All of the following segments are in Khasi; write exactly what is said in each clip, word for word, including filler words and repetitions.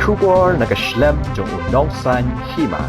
Khubor na ka shlem jong u Nongsaiñ Hima.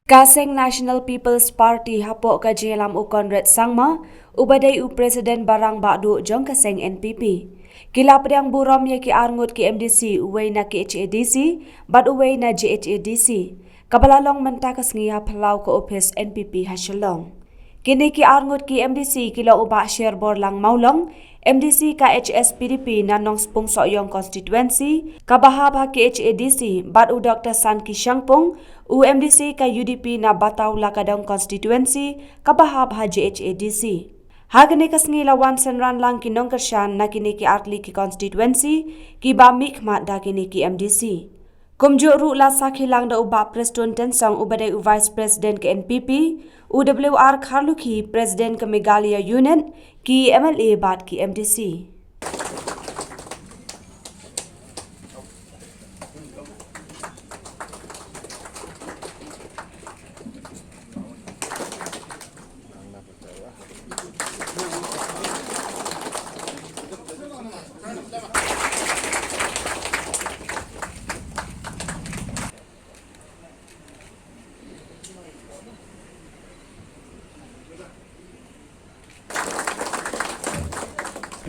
Ka seng National People's Party hapoh ka jingïalam u Conrad Sangma, uba dei u President Barang Bahduh jong ka seng N P P, ki la pdiang burom ïa ki arngut ki M D C, uwei na K H A D C bad uwei na J H A D C, kaba la long mynta ka sngi ha phyllaw ka ophis N P P ha Shillong. Kine ki arngut ki M D C ki long u Bah Sherborlang Mawlong, M D C ka H S P D P na Nongspung Sohiong Constituency, kaba hap ha K H A D C, bad u Doctor Sanki Shangpung, u M D C ka U D P na Bataw Lakadong Constituency, kaba hap ha J H A D C. Ha kane ka sngi la wan synran lang ki nongkyrshan na kine ki artylli ki constituency, kiba mihkhmat da kine ki M D C. Kumjuh ruh la sakhi lang da u Bah Prestone Tynsong, uba dei u Vice President ka N P P, u W R Kharlukhi, President ka Meghalaya Unit, ki M L A bad ki M D C.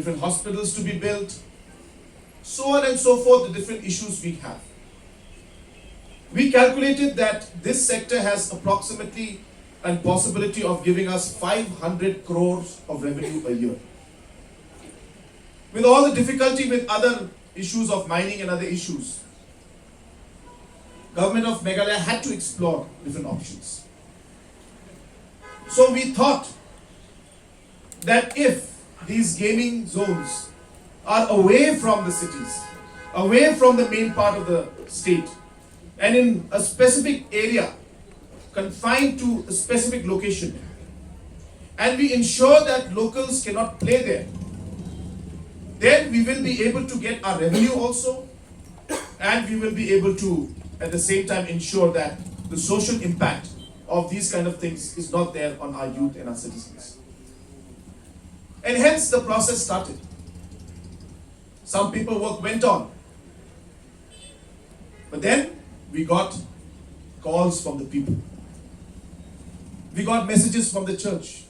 Different hospitals to be built, so on and so forth, the different issues we have. We calculated that this sector has approximately and possibility of giving us five hundred crores of revenue a year. With all the difficulty with other issues of mining and other issues, Government of Meghalaya had to explore different options. So we thought that if these gaming zones are away from the cities, away from the main part of the state, and in a specific area, confined to a specific location, and we ensure that locals cannot play there, then we will be able to get our revenue also, and we will be able to, at the same time, ensure that the social impact of these kind of things is not there on our youth and our citizens. And hence the process started. Some paperwork went on. But then we got calls from the people. We got messages from the church.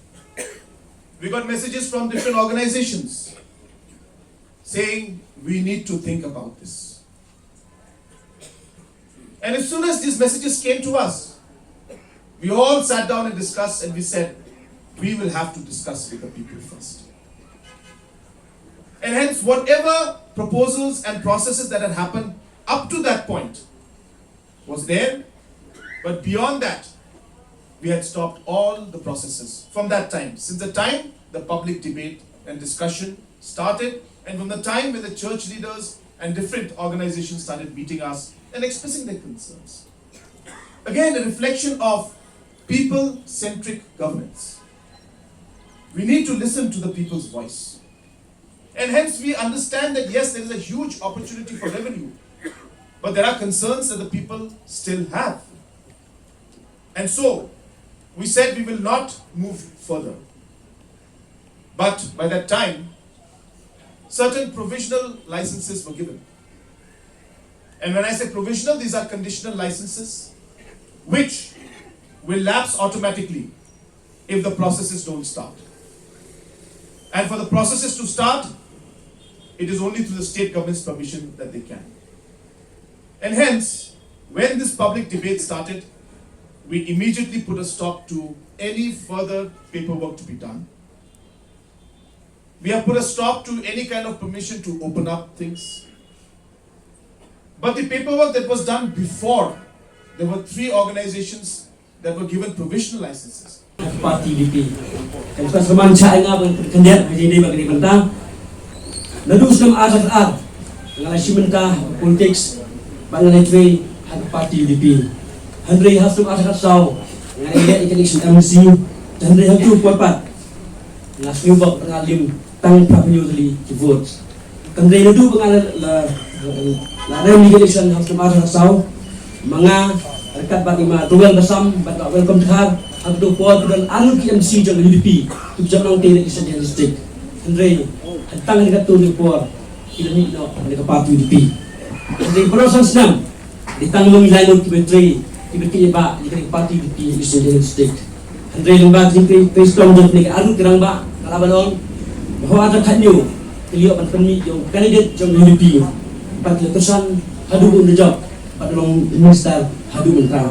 We got messages from different organizations saying we need to think about this. And as soon as these messages came to us, we all sat down and discussed, and we said, "We will have to discuss with the people first." And hence, whatever proposals and processes that had happened up to that point was there, but beyond that, we had stopped all the processes from that time, since the time the public debate and discussion started, and from the time when the church leaders and different organizations started meeting us and expressing their concerns. Again, a reflection of people-centric governance. We need to listen to the people's voice. And hence we understand that yes, there is a huge opportunity for revenue, but there are concerns that the people still have. And so we said we will not move further. But by that time, certain provisional licenses were given. And when I say provisional, these are conditional licenses which will lapse automatically if the processes don't start. And for the processes to start, it is only through the state government's permission that they can. And hence, when this public debate started, we immediately put a stop to any further paperwork to be done. We have put a stop to any kind of permission to open up things. But the paperwork that was done before, there were three organizations that were given provisional licenses. Party U D P. Kan sa sman cha nga ban khyndiat ba jingdei ba kani bynta. Naduh snem ar ar nga la shim bynta politics ba nga la trei ha party U D P. Hynrei ha snem ar saw nga la election M C, hynrei ha tu por pat nga sngewbha nga lim tang phra phew tylli ki vote. Kan dei naduh ba nga la, la, la rem ïa ka election ha snem ar hajar saw, ma nga ryngkat bad i ma Tongwel Basam bad ka Welcome Dkhar, ha kato por ki don arngut ki M C jong ka U D P ki jop nongtei election jong district. Hynrei hynrei tang ha kato por ki la mih noh na ka party U D P. Hynrei baroh san snem dei tang long lai ngut kiba trei, kiba trei ba ïa ka party UDP ha Eastern Jaiñtia Hills District. Hynrei lyngba ka jingtrei, trei shitom jong kine ki arngut ki rangbah, nga lah ban ong ba hooid, artat khathynñiew ki la ïoh ban pynmih ïa u candidate jong ka UDP, bad ki la kyrshan haduh u nongjop, bad u long minister haduh mynta.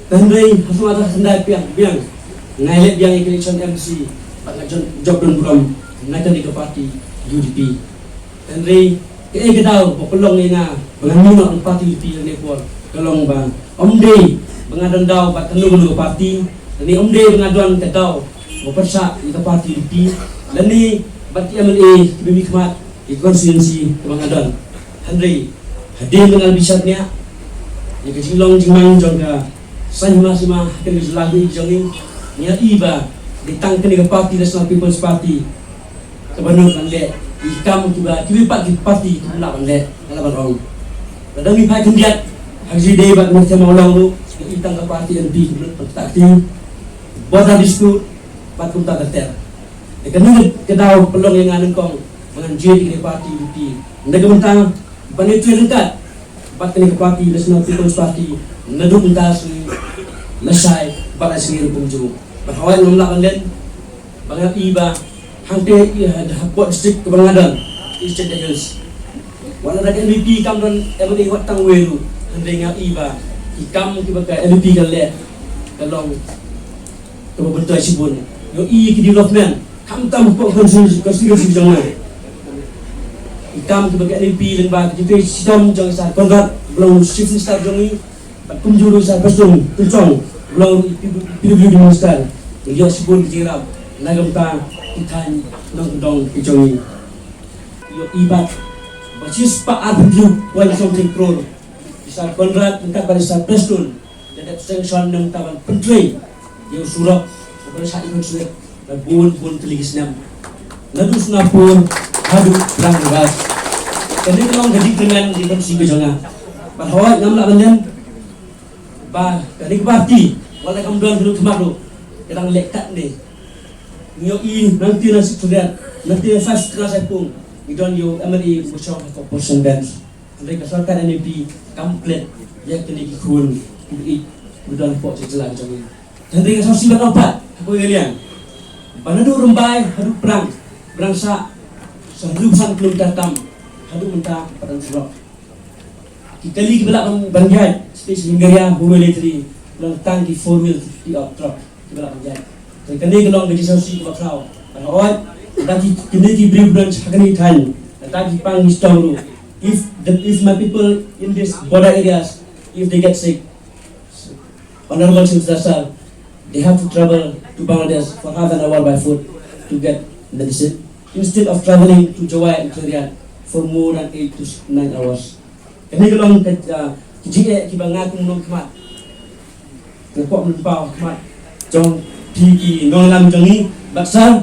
Te hynrei ha shuwa da khyndai biang, biang nga leh biang ïa ka election MDC, bad nga jop, jop don burom na kane ka party UDP. Te hynrei kaei ka daw ba pynlong ïa nga ba ngan mih noh na ka party UDP ha kane ka por, ka long ba ym dei ba nga don daw bad kano kano ka party, lane ym dei ba nga don ka daw ba pyrshah ïa ka party UDP, lane bad ki MLA kiba mihkhmat ïa ka constituency kaba nga don. Hynrei hadien ba nga la bishar nia ïa ka jinglong jingman jong ka saiñ hima sima ha kane ka jylla jong ngi, nga ïohi ba dei tang kane ka party, National People's Party, kaba nud ban leh ïa ki kam kiba kiwei pat ki party kim lah ban leh, nga lah ban ong. Lada ngi phai khyndiat ha ka jingïadei bad North East Mawlong ruh, ngi ïohi tang ka party NPP kaba nud ban ktah kti, border dispute bad kumta ter ter. Te kane ka daw pynlong ïa nga nyngkong ba ngan jied ïa kane ka party UDP. Ynda ka mynta ba ngi trei ryngkat bad kane ka party, National People's Party, naduh mynta sngi lashai bad lai sngi ruh kumjuh. Bad hooid, ngam lah ban len ba nga ïohi ba hangtei, ïa, hapoh district kaba nga don, East Jaintia Hills, wat la da ka NPP kam don MLA wat tang uwei ruh, hynrei nga ïohi ba ki kam kiba ka NPP ka leh ka long kaba myntoi shibun. Ngi ïohi ki development khamtam hapoh constituency, constituency jong nga. Ki kam kiba ka NPP lyngba ka jingtrei shitom jong i Sir Conrad ba long Chief Minister jong ngi, bad kumjuh ruh i Sir Prestone Tynsong ba long ruh i PWD Minister. Ngi ïoh shibun ki jingïarap na ka bynta ki thaiñ nongkyndong ki jong ngi. Ngi ïohi pat ba shispah arphew point something crore i Sir Conrad ryngkat bad i Sir Prestone la dep sanction na ka bynta ban pyntrei ïa u surok uba la shah ïa u surok la bun bun tylli ki snem, naduh Sonapur haduh Pyrang Rebus. Kane ka long ka jingkyrmen jong ka constituency ka jong nga. Bad hooid, ngam lah ban len ba kane ka party wat la kam don kano ka khmat ruh, ka dang leh katne. Ngi ïohi nangtei na Sixth Schedule, nangtei na Five Sixth Schedule, ngi don ïa u MLA uba shong ha ka opposition bench. Hynrei ka sorkar NPP kam klet ïa kine ki khun kiba ïeit kiba don hapoh jylla ka jong ngi. Hynrei nga sngewsih ban ong pat ha kawei ka liang ba naduh Rymbai haduh Prang, Prang Sah, sa hynriew san kilometer tam, haduh mynta pat dang surok. Ki kali kiba lah ban, ban ïaid, especially Hingaria, Hawai, Leyteri, long tang ki four wheel, ki pickup truck kiba lah ban ïaid. Te kane ka long ka jingsngewsih kaba khraw. Bad hooid, lada ki, kine ki briew briew ha kane ka thaiñ, lada ki pang ki shitom ruh, if the, if my people in these border areas, if they get sick, Honorable Chief Minister, they have to travel to Bangladesh for half an hour by foot to get medicine, instead of traveling to Jowai and Khliehriat for more than eight to nine hours. Kane ka long ka, ah, ka jingeh kiba nga kum u nongkhmat nga kwah ban pynpaw ha khmat jong phi ki nongïalam jong ngi, bad sa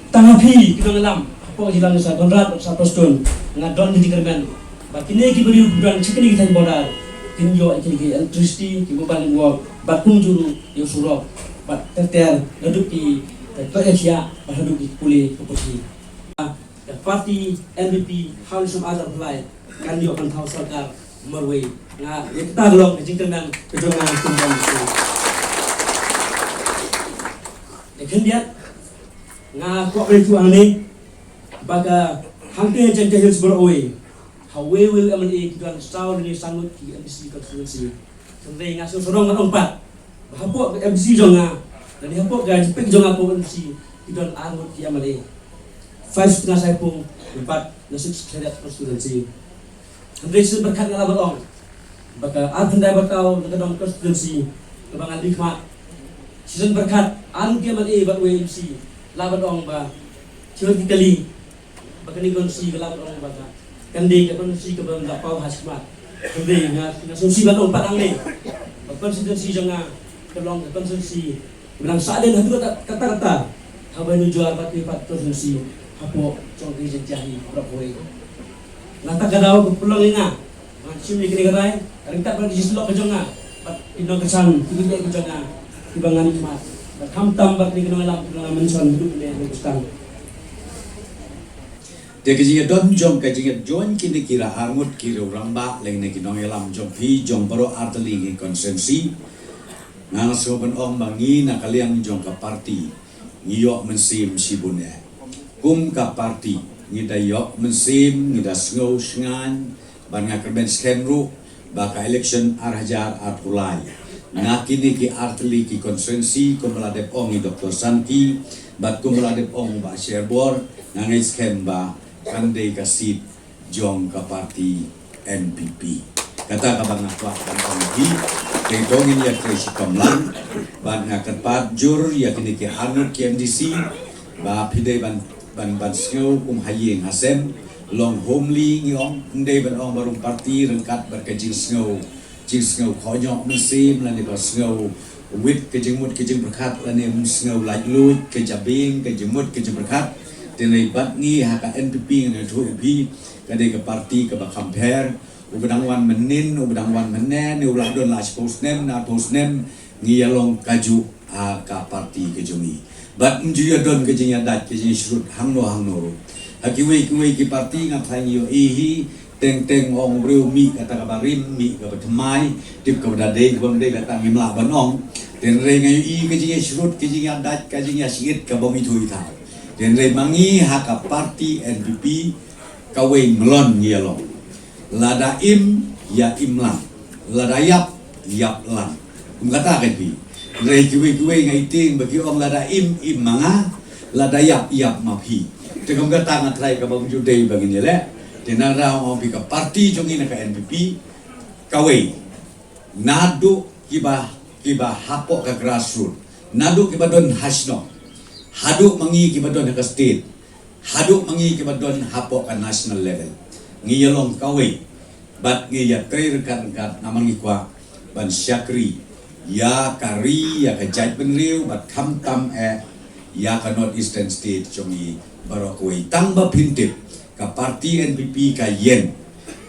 tang ha phi ki nongïalam hapoh ka jingïalam jong Sir Conrad bad Sir Prestone, nga don ka jingkyrmen ba kine ki briew kiba don sha kine ki thaiñ border kin ïoh ïa kine ki electricity, ki mobile network, bad kumjuh ruh ïa u surok, bad ter ter naduh ki, eh, toilet ïa, bad haduh ki pule ka puthi. Ka party NPP ha u sum ar ar lai kan ïoh ban thaw sorkar marwei. Nga, ïa kata ka long ka jingkyrmen ka jong nga kum u nongkhmat. Te khyndiat nga kwah ban ïathuh hangne ba ka hangtei ha Jaintia Hills baroh kawei, ha uwei uwei u MLA ki don saw lane san ngut ki MDC constituency. Hynrei nga sngewsarong ban ong pat ba hapoh ka MDC jong nga lane hapoh ka jingpeit jong nga kum u MDC ki don ar ngut ki MLA. Five Sixth Schedule Saipung bad na Sixth Schedule constituency. Hynrei shisien byrkhat nga lah ban ong ba ka arphew khyndai ba thaw na ka dong constituency kaba nga dei khmat, shisien byrkhat ar ngut ki MLA bad uwei u MDC, lah ban ong ba theoretically ba kane ka constituency ka lah ban ong ba ka, kan dei ka constituency kaba nga paw ha khmat. Hynrei nga, nga sngewsih ban ong pat hangne ba constituency jong nga ka long ka constituency ba nang sah dien haduh katta katta, haba nujor bad ki pat constituency hapoh jong ka Jaintia hi baroh kawei. Nangta ka daw ka pynlong ïa nga ban shim ïa kane ka rai ryngkat bad ka jingsyllok ka jong nga bad ki nongkyrshan ki nongïaid ka jong nga kiba ngan ïa khmat, bad khamtam bad kine ki nongïalam kiba nga mention haduh mynne ha kane ka stang. Te ka jingïadon jong ka jingïajoin kine ki rangbah, ki rangbah lane ki nongïalam jong phi jong baroh artylli ki constituency. Nga sngew ban ong ba ngi na ka liang jong ka party ngi ïoh mynsiem shibun eh. Kum ka party ngi da ïoh mynsiem, ngi da sngew shngaiñ, bad nga kyrmen skhem ruh ba ka election ar hajar arphew lai, na kine ki artylli ki constituency, kumba la dep ong i Doktor Sanki bad kumba la dep ong Bah Sherbor, nga ngeit skhem ba kan dei ka seat jong ka party N P P. Kata kaba nga kwah ban ong ïa phi. Te to ngin ïatrei shitom lang. Bad nga kyrpad jur ïa kine ki arngut ki M D C ba phi dei ban, ban, ban sngew kum ha ïing ha sem. Long homely ngi ong, ym dei ban ong ba rum party, ryngkat bad ka jingsngew, jingsngew khohñiuh mynsiem lane ba sngew wit ka jingmut ka jingpyrkhat lane ym sngew laitluid ka jabieng ka jingmut ka jingpyrkhat. Te ngi bad ngi ha ka N P P ngan ïathuh ïa phi, ka dei ka party kaba kham pher. Uba dang wan mynnin, uba dang wan mynne, ne uba la don la shiphew snem, na arphew snem, ngi ïalong kajuh ha ka party ka jong ngi. Bad ym ju ïadon ka jingïadait, ka jingshrut hangno hangno ruh. Ha kiwei kiwei ki party nga tharai ngi ïohi hi, teng teng ong briew mih kata kaba rim, mih kaba thymmai, tip kaba da dei kaba ym dei, kata ngim lah ban ong. Hynrei nga ïohi ka jingïashrut, ka jingïadait, ka jingïashiit kaba ym ithuh ithaw. Hynrei ma ngi ha ka party N P P, kawei mlien ngi ïalong. Lada im, ïa im lang. Lada ïap, ïap lang. Kum kata ka dei. Hynrei kiwei kiwei nga ïohi ba ki ong lada im, im ma nga, lada ïap, ïap ma phi. Te kum kata nga tharai kaba ym ju dei ba ngin ïaleh. Te nga ong ong phi ka party jong ngi na ka N P P, kawei. Naduh kiba, kiba hapoh ka grassroot, naduh kiba don ha shnong, haduh ma ngi kiba don ha ka state, haduh ma ngi kiba don hapoh ka national level, ngi ïalong kawei. Bad ngi ïatrei ryngkat ryngkat namar ngi kwah ban shakri ïa ka ri, ïa ka jaitbynriew, bad khamtam eh ïa ka North Eastern State jong ngi baroh kawei. Tang ba phin tip, ka party N P P ka ïeng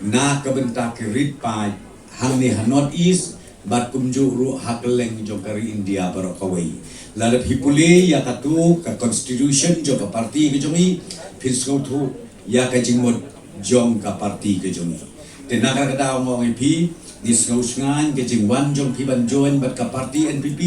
na ka bynta ki rit paid hangne ha North East, bad kumjuh ruh ha kylleng jong ka ri India baroh kawei. Lada phi pule ïa katu ka constitution jong ka party ka jong ngi, phin sngewthuh ïa ka jingmut jong ka party ka jong ngi. Te na kata ka daw nga ong ïa phi, ngi sngew shngaiñ ka jingwan jong phi ban join bad ka party N P P,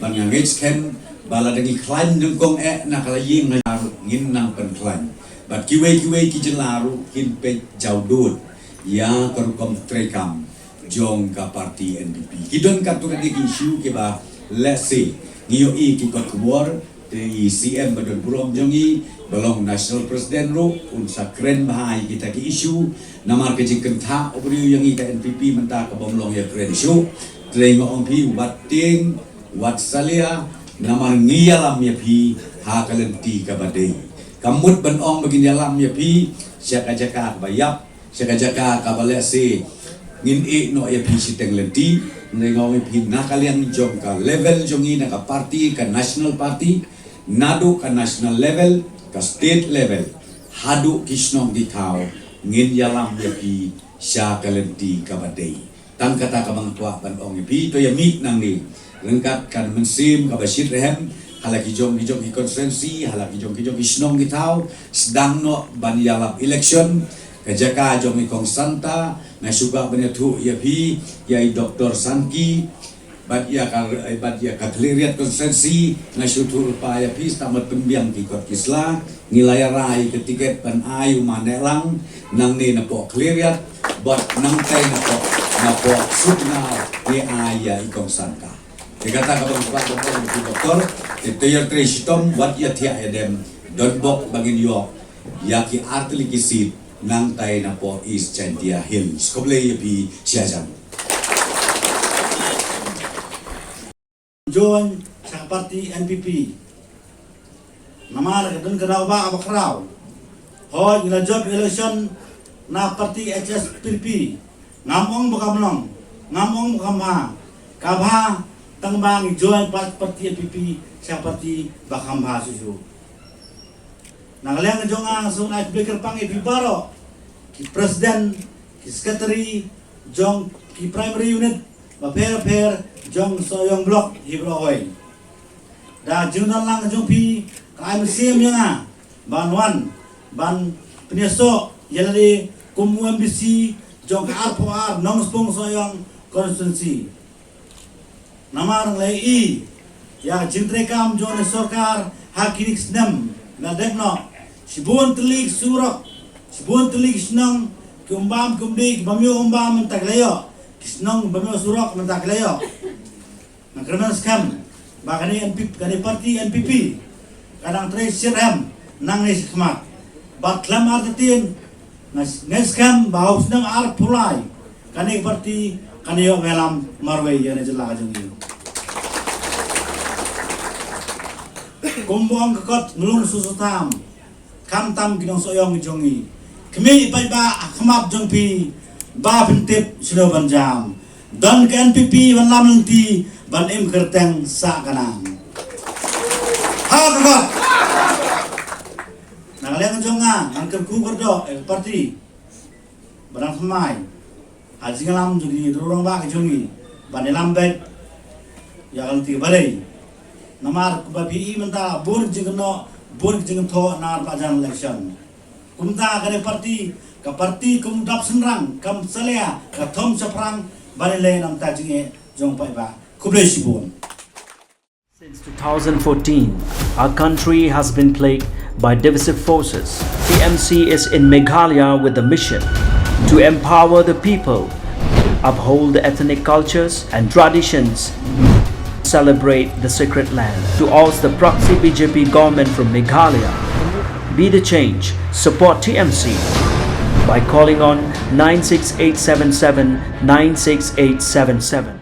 bad nga ngeit skhem ba lada ngi khlaiñ nyngkong eh na ka la ïing na ruh ngin nang pynkhlaiñ. Bad kiwei kiwei ki jylla ruh kin peit jawdud ïa ka rukom treikam jong ka party N P P. Ki don katto katne ki issue kiba lehse ngi ïohi ki kot khubor, te i C M ba don burom jong ngi, ba long National President ruh, un sa kren bha ïa kita ki issue, namar ka jingkyntha u briew ïa ngi ka N P P mynta ka bym long ïakren shuh. Te nga ong phi wat tieng, wat salia, namar ngi ïalam ïa phi ha ka lynti kaba dei. Kam mut ban ong ba ngin ïalam ïa phi sha ka jaka kaba ïap, sha ka jaka kaba lehse ngin ïeh noh ïa phi shiteng lynti. Nga ong ïa phi na ka liang jong ka level jong ngi na ka party, ka national party, naduh ka national level, ka state level, haduh ki shnong ki thaw, ngin ïalam ïa phi sha ka lynti kaba dei. Tang kata kaba nga kwah ban ong ïa phi, to ïa mih nangne ryngkat ka mynsiem kaba shitrhem, ha la ki jong ki jong ki constituency, ha la ki jong ki jong ki shnong ki thaw, sdang noh ban ïalap election. Ka jaka jong i Kong Santa, nga shu kwah ban ïathuh ïa phi, ïa i Doktor Sanki, bad ïa ka, bad ïa ka Khliehriat constituency, nga shu thuh lypa ïa phi, sdang ban pynbiang ki kot ki sla, ngi la ïa rai ka tiket ban ai u ma Nehlang, nangne napoh Khliehriat, bad nangtai napoh, napoh Sutngar ngi ai ïa i Kong Santa. Te kata kaba nga kwah ban ong ïa phi Doktor, te to ïatrei shitom, wat ïa thiah ïa dem, don bok ba ngin ïoh ïa ki artylli ki seat, nangtai napoh East Jaintia Hills. Khublei ïa phi shihajar. Join sha ka party N P P. Namar ka don ka daw ba, ba khraw. Hooid, ngi la jop election na party H S P D P. Ngam ong ba kam long, ngam ong ba kam bha. Ka bha tang ba ngi join par-, party N P P sha party ba kam bha shuh shuh. Na ka liang jong nga, nga sngewbha ban ai khublei kyrpang ïa phi baroh, ki president, ki secretary jong ki primary unit bapher bapher jong Sohiong Block hi baroh kawei. Da jingdon lang jong phi ka ai mynsiem ïa nga ban wan ban Pynïasoh ïa lade kum u M D C jong ka arphew ar Nongspung Sohiong constituency. Namar ngi la ïohi ïa ka jingtrei kam jong ka sorkar ha kine ki snem la dep noh. Shibun tylli ki surok, shibun tylli ki shnong, ki umbam ki umdih, ki bym ïoh umbam mynta ki la ïoh, ki shnong bym ïoh surok mynta ki la ïoh. Nga kyrmen skhem ba kane N P P, kane parti N P P ka dang trei shitrhem nangne shakhmat. Bad khlem artatien, nga ngeit skhem ba ha u snem arphew lai kane ka parti kan ïoh ïalam marwei ïa kane ka jylla ka jong ngi. Kumba ong ka kot, ngi lung susutam, khamtam ki nongsohiong ki jong ngi. Khmih paidbah ha khmat jong phi ba phin tip shano ban jam. Don ka N P P ban lam lynti, ban im kyrteng sah ka nam. Ha ka kot. Na ka liang jong nga, ngan kyrkhu kyrdoh ïa ka parti ba dang thymmai ha jingïalam jong ngi, ruh rangbah ka jong ngi, ban ïalam beit ïa ka lynti ba dei. Namar kumba phi i mynta, bun ki jingkynnoh, bun ki jingthoh namar ba jan election. Kumta kane parti, ka parti kum dap shynrang, kam salia, ka thom shaphrang ban ïaleh na ka bynta jingeh jong paidbah. Khublei shibun. Since two thousand fourteen, our country has been plagued by divisive forces. T M C is in Meghalaya with the mission to empower the people, uphold the ethnic cultures and traditions, celebrate the sacred land. To oust the proxy B J P government from Meghalaya, be the change, support T M C by calling on nine six eight seven seven nine six eight seven seven.